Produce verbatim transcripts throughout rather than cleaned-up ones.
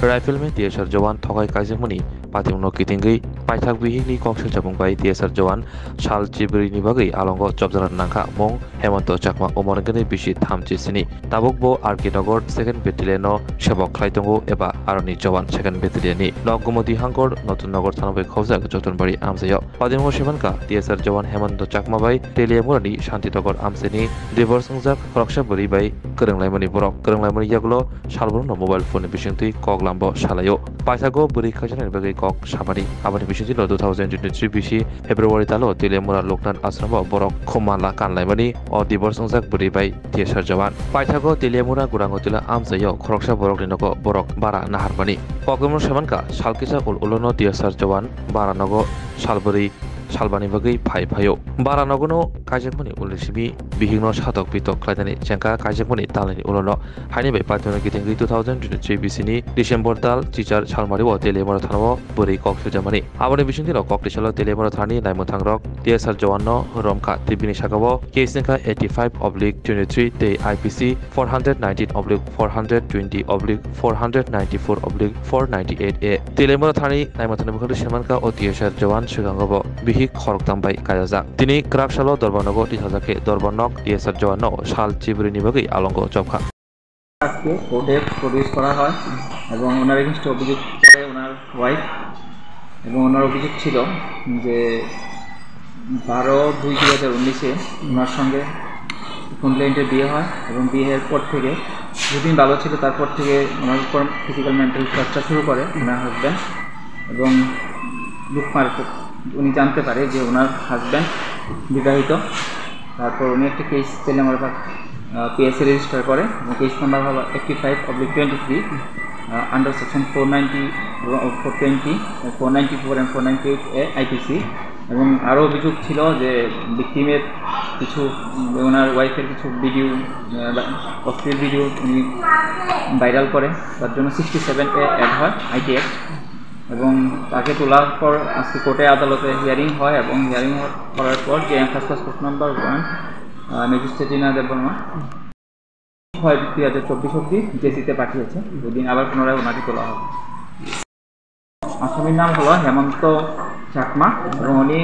Rifleman T S R Jawan thokai kaijakmani patimungno kitingwi paithak bihikni kok swijapung bai T S R Jawan sal chibrwini bagwi alongo chopjana nangkha mung Hemanto Chakma, Umorangani bisi thamchi sini. Tabuk bo R K Nagar second Battalion no sebok khlai tongo eba aroni Jawan second Battalion ni. Nok Gumoti Hangkor, Notun Nagar thana bai khobjak Jotonbari amjaio. Patimung swimankha T S R Jawan Hemanto Chakma bai Teliamura ni Shanti Nagar amchini divorce wngjak khoroksa bwrwi bai kwrwnglaimani borok. Kwrwnglaimani yagulo salbrumno mobile phone ni bisingtwi kok lambo salaio. Paithago bwrwi khaijaknani bagwi kok samani. Aboni bisingtwino two thousand twenty-three bisi February talo Teliamura Loknath Ashramo borok khumala kanlaimani o divorce wngjak bwrwi bai T S R Jawan. Paithago Teliamura Gurangotila amchaio khoroksa borokni nogo borok bara naharmani. Kokmano semankha salkisa ul ulono T S R Jawan bara nogo salbwrwi salbani bagwi phai phaio. Bara nogono kaijakmani ulni simi bihikno satok pitok khlainani chengkha kaijakmani talni ulono. Haini bai patimungno kitingwi two thousand twenty-three bisini December tal chichar salmario Teliamura thanao bwrwi kok swijamani. Aboni bisingtwino kok tisalo Teliamura thani naimwthangrok T S R Jawan no romkha tei bini sakao case wngkha eighty-five oblique twenty-three tei I P C four hundred nineteen oblique four hundred twenty oblique four hundred ninety-four oblique four ninety-eight A. Teliamura thani naimwthangni bwkhakni semankha o T S R Jawan swkango bo bihik khoroktham bai kailaijak. Tini kwrak salo Dorbar nogo tisajak khe Dorbar nok T S R Jawan no sal chibrwini bagwi alongo chopkha. আজকে কোর্টে প্রডিউস করা হয় এবং ওনার এগেনস্টে অভিযোগ করে ওনার ওয়াইফ। এবং ওনার অভিযোগ ছিল যে বারো দুই দুই হাজার উনিশে ওনার সঙ্গে ফোন লাইনে বিয়ে হয় এবং বিয়ের পর থেকে দুদিন ভালো ছিল, তারপর থেকে ওনার উপর ফিজিক্যাল মেন্টাল টর্চার শুরু করে ওনার হাজব্যান্ড। এবং লুকমার উনি জানতে পারে যে ওনার হাজব্যান্ড বিবাহিত। তারপর উনি একটা কেস পেলে আমার পি এস এ রেজিস্টার করে এবং কেস নাম্বার হলো eighty five oblique twenty three, under section four ninety, four twenty, four ninety four and four ninety eight A IPC. এবং আরও অভিযোগ ছিল যে ভিকটিমের কিছু, ওনার ওয়াইফের কিছু ভিডিও, আহ, বা অশ্লীল ভিডিও উনি ভাইরাল করে, তার জন্য সিক্সটি সেভেন এ অ্যাড হয় আইটি অ্যাক্ট। এবং তাকে তোলার পর আজকে কোর্টে আদালতে হিয়ারিং হয় এবং হিয়ারিং করার পর যে first class court number one magistrate Rina Debbarma ছয় দুই হাজার চব্বিশ অব্দি জেসিতে পাঠিয়েছে, ওই দিন আবার পুনরায় ওনাকে তোলা হবে। আসামির নাম হলো হেমন্ত চাকমা এবং উনি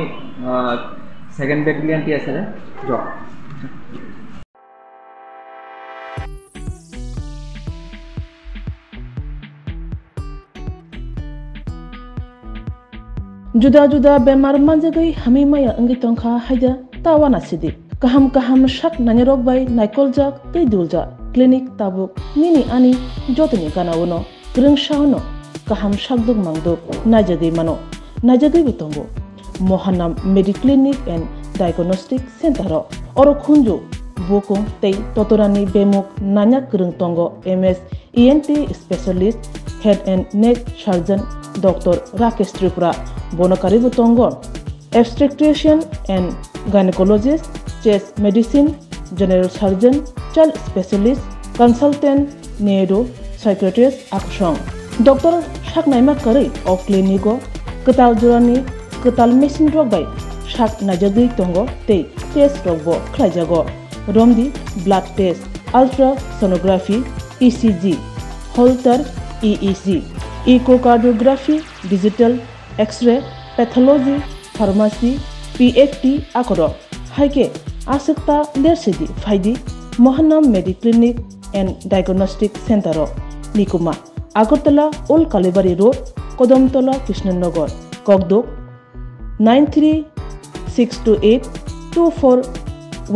second battalion TSL A job. Juda juda bemar manjagwi hamwi maya wngwi tongkha haida ta uanasidi. Kaham kaham sak nainarok bai naikoljak tei duljak clinic tabuk nini ani jotoni gana-o no. Kwrwngsa-o no kaham sakduk mangduk naijagwi mano, naijagwibo tongo. Mohanam Mediclinic and Diagnostic Center-o oro khunju, bukung tei totorani bemuk nanya kwrwng tongo M S E N T specialist, head and neck surgeon Doctor Rakesh Tripura, bono karwibo tongo obstetrician and gynecologist, chest medicine, general surgeon, child specialist, consultant, neuro psychiatrist akusong. Doctor saknaima karwi o clinic-o kwtal jorani kwtal machine rok bai sak naijagwi tongo tei test rokbo khlaijago. Romdi blood test, ultrasonography, E C G, Holter E E G, echocardiography, digital X-ray, pathology, pharmacy, P F T akorok. Hai khe aswk ta lersidi phaidi Mohanam Mediclinic and Diagnostic Center-o. Nikuma, Agartala Old Kalibari Road, Kodamtola Krishnanagar, Kokduk nine three six two eight two four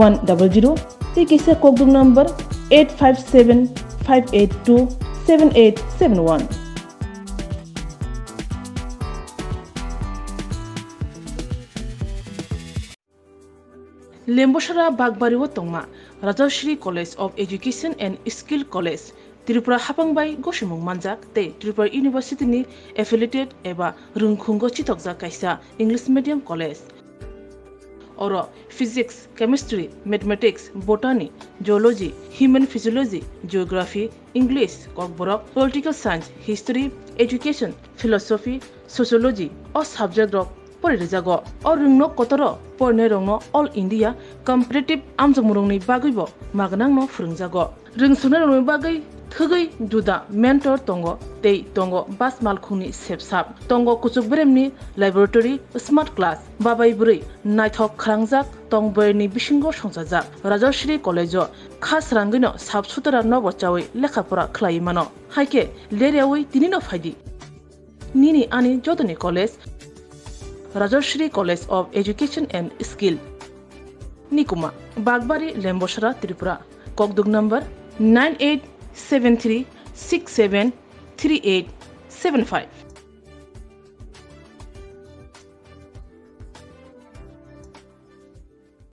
one double zero, tei kisa Kokduk number eight five seven five eight two seven eight seven one. Lembosara Bagbari-o tongma Rajashri College of Education and Skill College, Tripura hapang bai gosimung manjak tei Tripura University ni affiliated eba rwngkhungo chitokjak kaisa English medium college. Oro Physics, Chemistry, Mathematics, Botany, Zoology, Human Physiology, Geography, English, Kokborok, Political Science, History, Education, Philosophy, Sociology o subject rok pori rijago. O rwngno kotoro porinai rokno All India Competitive amjokmung rokni bagwibo magnangno phwrwngjago. Rwngsuknai rokni bagwi Thwgwi juda mentor tongo tei tongo bas malkhungni sepsap. Tongo kuchuk beremni laboratory, smart class, babai bwrwi naithok khrangjak tong boyarni bisingo songchajak. Rajashree College-o kha srangwino sap sutara nobo chawi lekha pora khlaiwi mano. Haikhe leryawi tinino phaidi. Nini ani jotoni college, Rajashree College of Education and Skill. Nikuma, Bagbari, Lembosra, Tripura. Kokduk number nine eight seven three six seven three eight seven five.